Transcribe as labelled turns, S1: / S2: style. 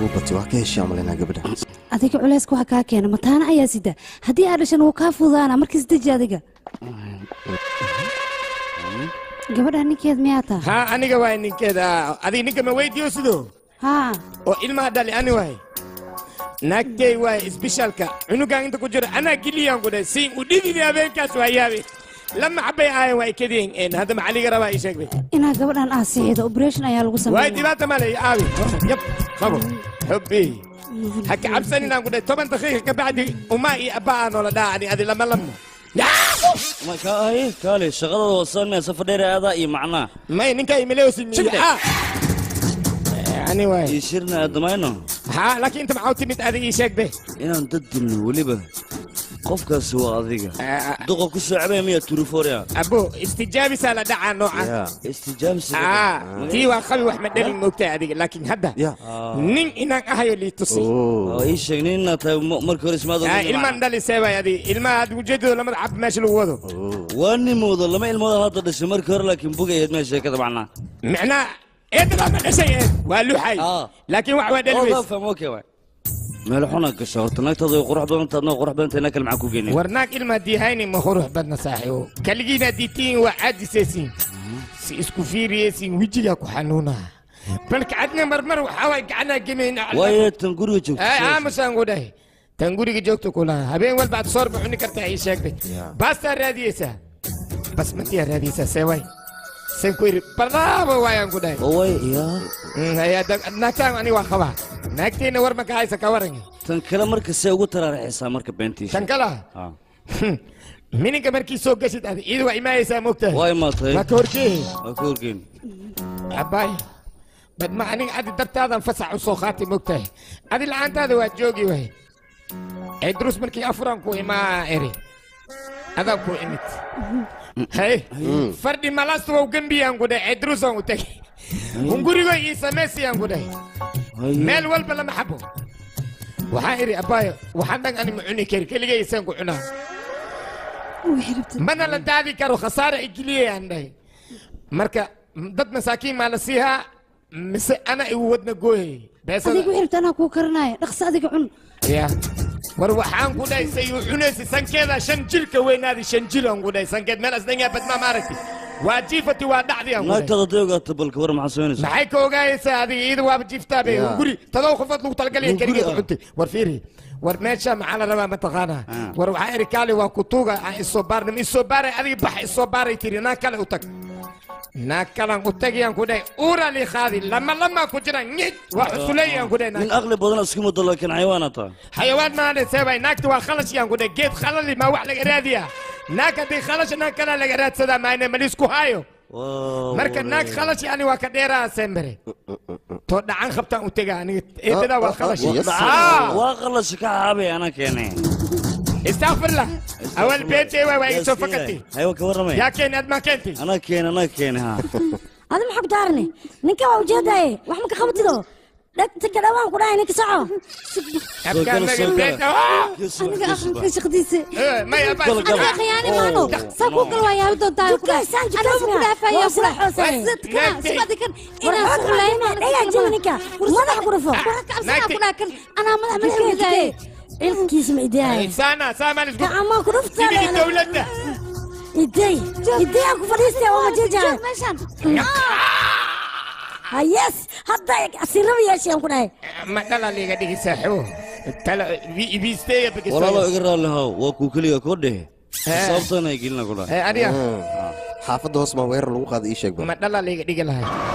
S1: Wuu batay, waa ka heshay amalinaa gabadha.
S2: Adiga culayska waxa kaa keena mataana ayaa sida. Haddii aad dhashan wuu kaa fududaana markiis. Deji adiga. Gabadha ninkeed miyaa taa?
S3: Haa, aniga waay ninkeeda. Adiga ninka ma weydiiyo sidoo?
S2: Haa.
S3: Oo ilmaha dhali ani waay, naagtey waay. Isbishaalka cunugan inta ku jiro anaa geliyaan ku dhahay siin u dhididi habeenkaas. Waa yaabe, lama xabay aayan waa ikadiyen. Hadda maxaa liga rabaa? Ii sheeg bay.
S2: Inaa gabadhan aad sixido, operation ayaa lagu
S3: waay
S2: sameeyaa.
S3: Dhibaata male, aawi yab qabo xubbi, ha ka cabsanin aan ku dhahay. 10 daqiiqa ka bacdi umaa iyo abbaa aa noola dhaha ani adi lama lamno.
S4: Ma ka ahay kaale shaqadooda wasaan maya safar dheer aadaa iyo macnaa.
S3: May ninka imilewsi miya ani waay.
S4: Ii shirna aadamayno.
S3: Haa, laakiin inta maxaa u timid adiga? Ii sheeg be.
S4: Inaan dad dilno, weliba qofkaasi waa adiga duqa ku soo cabaya miya turiforia.
S3: Abo, istijaabisaa la dhacaa nooca.
S4: Istijaabis.
S3: Aa, tii waa qabi, wax ma dhalin moogtahay adiga, laakiin hadda nin inaan ahayo lii tusi.
S4: Oo ii sheeg nin inaad tahay markii hore ismaad.
S3: Ilmaan dhalisee waay adiga ilmaha aad ujeedado lamada cab meesha lagu wado.
S4: Waa nimooda lama ilmooda hadda dhashay markii hore, laakiin bugayayd meesha sheekada macnaa.
S3: Micnaa eedabaa ma dhashay, eed waa luxay, laakiin wax waa dhali weys.
S4: Faham, okay, waay meel xuna gasha horta. Naagtaadu way qurux badan tahay, adna qurux badan tahay, naag kale maxaa ku geenay?
S3: War naag ilma diihayni ma qurux badna saaxiibo. Kaligiina diitiin waa caadisaysiin si isku fiiriyeysiin, wejigaa ku xanuunaa balka adna marmar waxaa waay gacanaa gemayn.
S4: Waayo tan guriga joogto?
S3: Aamusaan ku dhahay. Tan guriga joogto kulaha habeen walba aad soor ma cuni kartaa? Ii sheegtay baastaa raadiyeysaa, basmatiyaa raadiyeysaa. See waay sen ku yidhi bravo waayaan ku dhahay.
S4: Way yaa.
S3: Naagtaan ani waa qabaa, naagteenna war ma ka haysa? Ka waran
S4: tan kale marka see ugu taraaraxaysaa marka beentiisa?
S3: Tan kale mininka markii soo gashid adi iyada waa imaayeysaa moogtahay.
S4: Waa imaatay.
S3: Waa ka horjeehi.
S4: Waa ka horgeyn.
S3: Abaay badma, aniga adi dartaadan fasax u soo qaatay moogtahay. Adi la'aantaada waa joogi waay. Ee durus markii afuran ku imaa eri adaan ku imid. Hay fardhi malastu wau gembiyaan ku dhahay. Ee durusaan u tagay, hungurigo ii samaysiyaan ku dhahay. Meel walba lama xabo. Waxaan idhi abbaayo, waxaan dhan ani ma cuni kari keligay, isaan ku cunaa, mana la daadi karo, khasaara igiliyayaan dhahay. Marka dad masaakiin maa la siihaa mise ana igu wadna gooyay beesada?
S2: Adiga wixii rabta anaa kuu karinaayo. Dhaqso adiga cun.
S3: Ya war, waxaan ku dhahay say uu cunaysa sankeeda 5 jirka weynaadi, 5 jir aan ku dhahay. Sankeed meel asdanyaa badmaa maaragti waa jiifati, waa dhacdi aan ku dhahay.
S4: Naagtaada hadday ogaato balka war maxaa samaynaysaa?
S3: Maxay ka ogaayaysaa adiga? Iyada waaba jiiftaa be. Guri todoba qofood lagu talagalaya keligeed cuntay. War fiiri, war meesha maxaa la rabaa mataqaanaa? War waxaa iri kaali waa kutuuga aan isoo baarnim isoo baaray. Adiga bax isoo baaray tiri, naag kale u tag. Naag kalan u tagiyaan ku dhahay, uura li qaadi lama lama ku jira nyid waa cusuleeyaan ku dhahay.
S4: Nin aqli badan isku muddo, laakiin xayawaana taa.
S3: Xayawaan maana seebay. Naagta waa khalashiyaan ku dhahay. Geed khalali maa wax laga raadiyaa? Naag haddii khalash naag kalaa laga raadsadaa maayne malisku haayo. Marka naag khalashi ani waa ka dheeraa sembere too dhacan qabtaan u tega aniga. Eedadaa waa khalashi.
S4: Waa khalashi ka xaabay anaa keenay.
S3: Istakfirlah, awal beentay waay, waa iga soo fakatay.
S4: Haywa ka warramay.
S3: Yaa keeni? Ad maa keentay?
S4: Anaa keene, anaa keene ha.
S5: Adi maxaa ku daarane? Ninka waa ujeedaaye, wax ma ka qabatido? Dhegta ka dhawaan ku dhahay ninka soco.
S2: Aniga aqalka shaqdiisa aniga khiyaani maano saa kuu gal waa yaabi doontaa ku dhahay. Anaa ku dhaafaya ku dhahay sibadi kan inaan suxulayna.
S5: Dhagaa jabi ninka madax ku dhufo.
S2: Anaa ku dhahay kan anaa madax madax ridaaye.
S5: Cilkiisa ma idaaya?
S3: Sana saamaan isku
S5: gacmaa ku dhufta.
S3: Sidii dowladda.
S5: Iday iday aan ku fadhiistay waa majeejaa
S2: meeshaan.
S5: Hayes hadda asiraba yeeshay aan ku dhahay.
S3: Ma dhala liiga dhigi saaxiibo tala ibiisteeya.
S4: Walaalo iga raalli haw, waa kuu keliga koo dhehe sababtana ay gelina ku dhahay.
S3: Aniga
S1: xaafadda hoos maa weerar lagu qaada? Ii sheeg ba.
S3: Ma dhala liiga dhigi lahay.